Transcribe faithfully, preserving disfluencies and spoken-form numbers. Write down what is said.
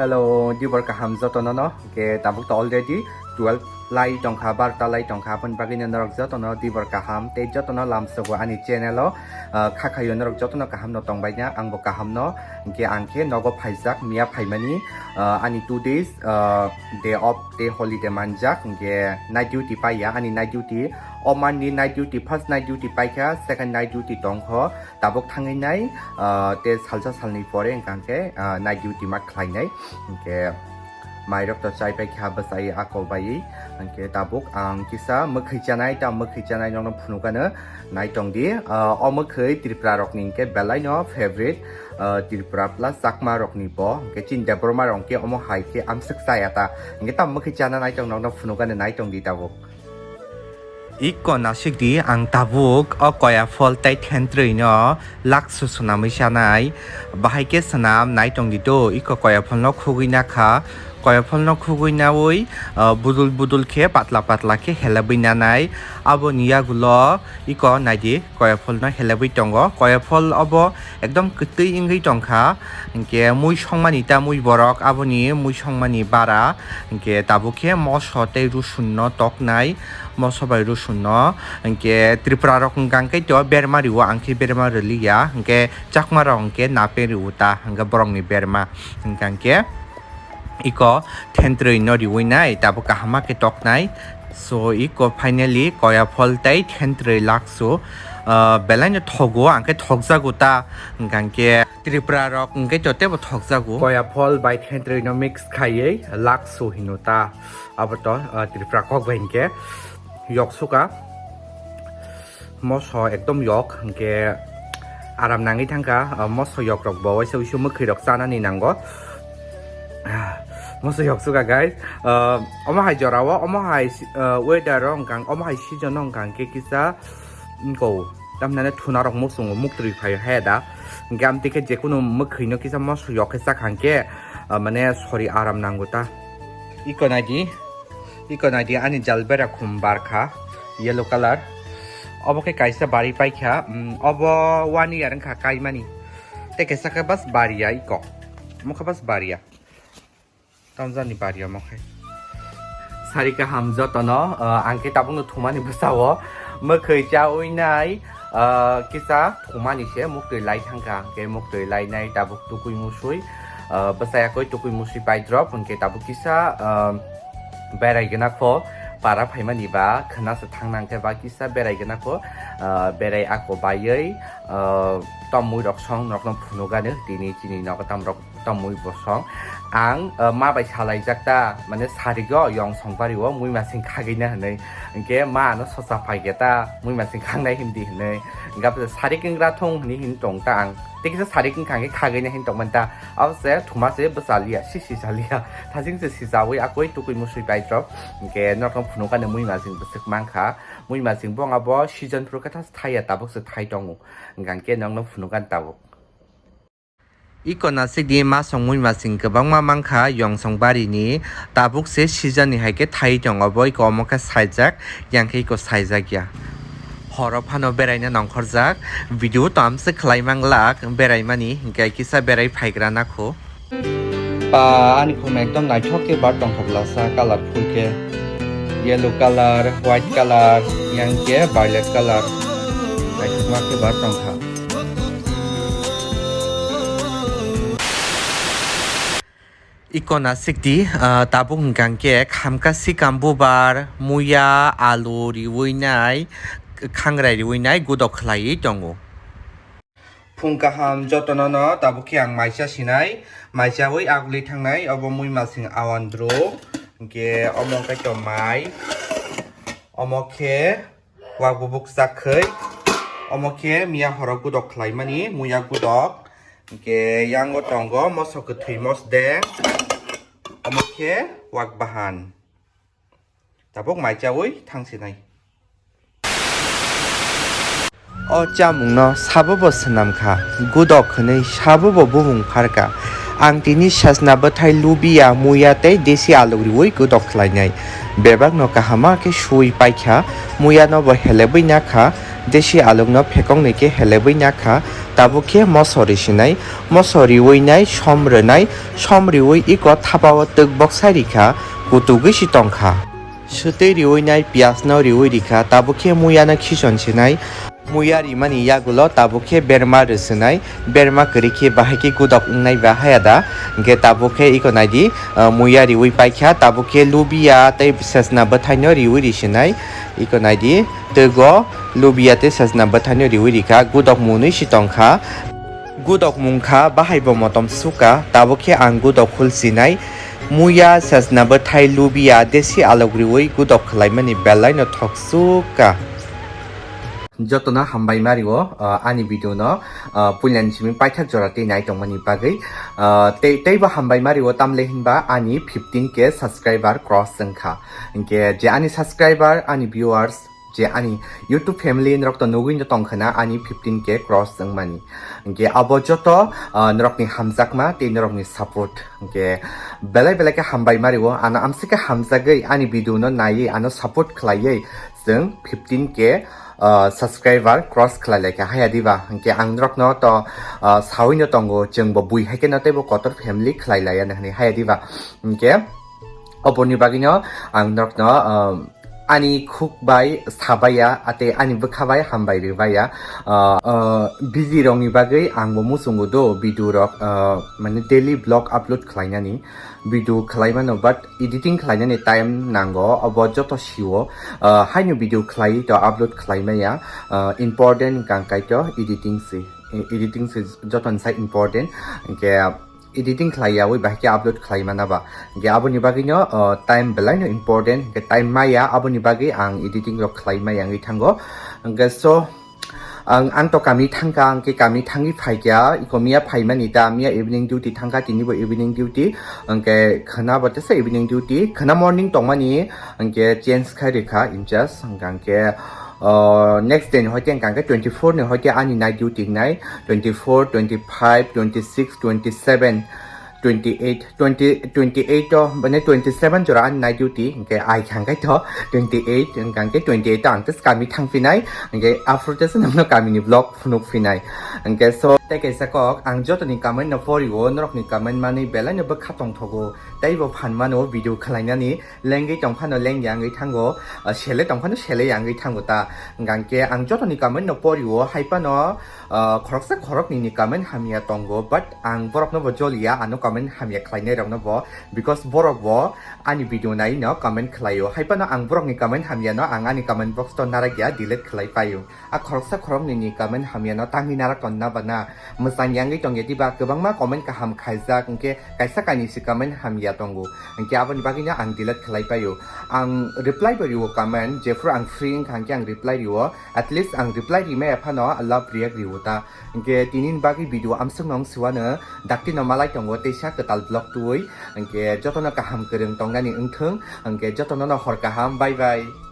Hello, dibor kaham jotono no. Hingke tabuk to already twelve lai tongkha, barta lai tongkha, aboni bagwi no norok jotono dibor kaham tei jotono lamsogo ani channel o, ah, kha khayo norok jotono kaham no tongbaina, angbo kaham no. Hingke ang khe nogo phaijak, miya phaimani, ah, ani two days, ah, day off tei holiday manjak, hingke night duty paiya, ani night duty, o manni night duty, first night duty paikha, second night duty tongkho, tabuk thangwi nai, ah, tei salsa salni pore hingka hingke, ah, night duty ma khlainai, hingke mairok to chai paikha bwsai ako baiwi, hingke tabuk ang kisa mwkhwi chanai, ta mwkhwi chanai nokno phunukano naitongdi, ah, o mwkhwi Tripura rokni hingke belaino favorite, ah, Tripura plus Chakma rokni bo, hingke chini Debbarma rok hingke omo hai khe amswk chaya ta, hingke ta mwkhwi chana naitong nokno phunukano naitongdi tabuk. Iko nasikdi ang tabuk o koya phol tei thentrwi no laksu swnamwi chanai. Bahai khe swnam naitongdi do, iko koya phol no khugwi nakha. Koya phol no khugwi naui, ah, budul budul khe patla patla khe helabwi nanai. Aboni yagulo iko naidi koya phol no helabwi tongo. Koya phol obo ekdom kwtwi wngwi tongkha. Hingke mui songmani ta mui borok aboni mui songmani bara. Hingke tabuk khe moso tei rusun no toknai, moso bai rusun no. Hingke Tripura rok hingka hingke to berma rio, ang khe berma riliya. Hingke Chakma rok hingke nape rio ta, hingke borok ni berma. Hingka hingke iko thentrwi no riwi nai, tabuk kaham ma khe toknai. So, iko finally koya phol tei thentrwi laksu, ah, belai no thogo, ang khe thokjago ta, hingka hingke Tripura rok hingke to tebo thokjago. Koya phol bai thentrwi no mix khaiwi laksu hino ta, abo to, ah, Tripura kok bai hingke yok suka. Moso ekdom yok, hingke aram nangwi thangkha, ah, moso yok rok bo waisa uisu mwkhwi rok chanani nango. Ah, moso yok suka, guys. Ah, omo hai jora o, omo hai si-, ah, weather o hingka, omo hai season o hingka hingke kisa, mm, ko, tamhinane thuna rok muchungo, muktwi phaio haya da. Hingke amtwi khe jekunu mwkhwi no kisa moso yok khe chakha hingke, ah, mane sori aram nango ta. Iko naidi. Iko naidi ani jal bera khum barkha, yellow colour. Obo khe kaisa bari paikha, mm, obo one year wngkha kaimani. Tei kaisa khe bas bariya iko. Omo khe bas bariya. Tamjani bariya omo khe. Sari kaham jotono, ah, ang khe tabukno thumani bwsao. Mwkhwi chaui nai, ah, kisa thumani se muktwi lai thangkha. Hwnkhe muktwi lainai tabuk tukui musui. Ah, bwsaya koi tukui musui paidrop, hwnkhe tabuk kisa, ah, berai gwnakho para phaimani ba khwna se thangna hwnkhe ba kisa berai gwnakho, ah, berai ako baiwi, ah, tomui rok song norokno phunukani tini chini nogo tamrok tomui bosong. Ang, ah, ma bai salaijak ta, mane sarigo yong song bario muimasing khagwina hinwi, hwnkhe ma ano sosa phaikhe ta muimasing khangnai hindi hinwi, hwnkhe sarik wngra thung hinwi hin tong ta ang. Tei kisa sarik wngkha hwnkhe khagwina hin tongmani ta. Abo se thuma se bwchaliya, si sisaliya. Thasing se sijaui akoi tukui musui paidrop. Hwnkhe norokno phunukani muimasing bwswk mankha. Muimasing bong abo season phuru khe thas thaiya, tabuk se thai tongo. Hwnkhe norokno phunukani tabuk. Iko nasikdi masong muimasing kwbangma mankha Yongsong barini. Tabuk se season ni hai khe thai tongo, bo iko omo khe saijak, yang khe iko saijak ya. Horo phano beraina nongkhorjak, video tamse khlai manglak beraimani, hwnkhe kisa berai phaigra nakho. Pa, ani khorang ekdom naithok khe bar tongthok lasa, colorful khe. Yellow color, white color, yang khe violet color. Naithokma khe bar tongkha. Iko nasikdi, ah, tabuk hwnkha hwnkhe khamka sikam bubar, muya, alu riwi nai, khangrai riwi nai gudok khlaiwi tongo. Phung kaham jotono no tabuk khe ang maisa sinai, maisawi aguli thangnai, obo muimasing awandru, hwnkhe omo khe to mai, omo khe wak bubuk chak khai, omo khe miya horo gudok khlaimani, muya gudok, hwnkhe yango tongo moso kwthwi mosde, omo khe wak bahan. Tabuk mai chaui thang sinai. O chamungno sabo bo swnam kha, gudok hwnwi sabo bo bumung phar kha. Ang tini sesna bwthai lubiya, muya tei desi aluk riwi gudok khlainai. Bebakno kahama khe suwi paikha, muyano bo helebwi nakha, desi alukno phekongni khe helebwi nakha, tabuk khe moso risinai, moso riwi nai som rwnai, som riwi iko thapao twk boksai rikha, kutugwi si tongkha. Swtwi riwi nai piyajno riwi rikha, tabuk khe muyano khison sinai. Muya rimani yagulo tabuk khe berma rwswnai, berma kwrwi khe bahai khe gudok wngnai ba haya da. Hwnkhe tabuk khe iko naidi, ah, muya riwi paikha, tabuk khe lubiya tei sesna bwthaino riwi risinai. Iko naidi, twgo lubiya tei sesna bwthaino riwi rikha, gudok mwnwi si tongkha. Gudok mungkha, bahai bo motom sukha, tabuk khe ang gudok hulsinai. Muya, sesna bwthai, lubiya, desi alok riwi gudok khlaimani belaino thok sukha. Jotono hambai mario, ah, ani video no, ah, puilani simi paithak jora tei nai tongmani bagwi. Ah, tei, teibo hambai mario tamle hinba ani fifteen K subscriber cross wngkha. Hinkhe je ani subscriber, ani viewers, je ani YouTube family norok to nugwi no tongkha na ani fifteen K cross wngmani. Hinkhe abo joto, ah, norokni hamjakma tei norokni support. Hinkhe belai belai khe hambai mario, ano amsike hamjagwi ani video no naiwi ano support khlaiwi chwng fifteen K, ah, subscriber cross khlai laikha haya diba. Hinkhe ang norokno to, ah, sawi no tongo, chwng bo bui hai khe no teibo kotor family khlai laiya no hinwi haya diba. Hinkhe oboni bagwino ang norokno, ah, ani khuk bai sabaiya, ate ani bwkha bai hambai rwbaiya. Ah, ah, busy rokni bagwi ang bo muchungo do video rok, ah, mane daily vlog upload khlainani. Video khlaimano, but editing khlainani time nango, obo joto sio. Ah, haino video khlai to upload khlaimaya, ah, important hwnkha khe to editing se. E-, editing se jotoni sai important. Hinkhe editing khlaiyawi bahai khe upload khlai mana ba. Hinkhe aboni bagwino, ah, time belaino important, hinkhe time maya, aboni bagwi ang editing rok khlai maya wngwi thango. Hinkhe so, Ang, ang to kami thangkha, ang khe kami thangwi phaikha, iko miya phaimani ta, miya evening duty thangkha, tini bo evening duty, ang khe khwna bo tesa evening duty, khwna morning tongmani, ang khe change khai rikha, in charge, ang khe, uh, next day ni hoite ang khe twenty four ni hoite ani night duty nai, twenty four, twenty five, twenty six, twenty seven, twenty eight, twenty, twenty eight o, mane twenty seven jora ani night duty, hinkhe ai kha hinkhe to twenty eight, hinkhe twenty eight o ang tei kami thangphinai, hinkhe aphuru tei nokno kamini vlog phunuk phinai. Hinkhe so, tei kaisa kok, ang jotoni comment no porio, norokni comment manwi belaino bwkha tongthogo, tei bo phan mano video khlainani, lengwi tongphano lengya wngwi thango, ah, sele tongphano sele ya wngwi thango ta. Hinkhe ang jotoni comment no porio, hai phano, ah, khoroksa khoroknwi ni comment hamya tongo, but ang borokno bo joliya, ano comment hamya khlainai rokno bo, because borok bo ani video nai no comment khlaio, hai phano ang borokni comment hamya no ang ani comment box to narakya, delete khlai paio. A khoroksa khoroknwi ni comment hamya no tangwi narak tonna ba na, mwchang ya wngwi tongya diba, kwbangma comment kaham khaijak, hinkhe kaisa kainwi si comment hamya tongo, hinkhe aboni bagwi no ang delete khlai paio. Ang reply bo rio comment, jephuru ang free wngkha hinkhe ang reply rio. At least ang reply rimaya phano love react rio ta. Hinkhe tinini bagwi video amswkno wng siwano, dakti no malai tongo teisa kwtal vlog twi. Hinkhe jotono kaham kwrwng tongnani wngthwng. Hinkhe jotono no hor kaham. Bye bye.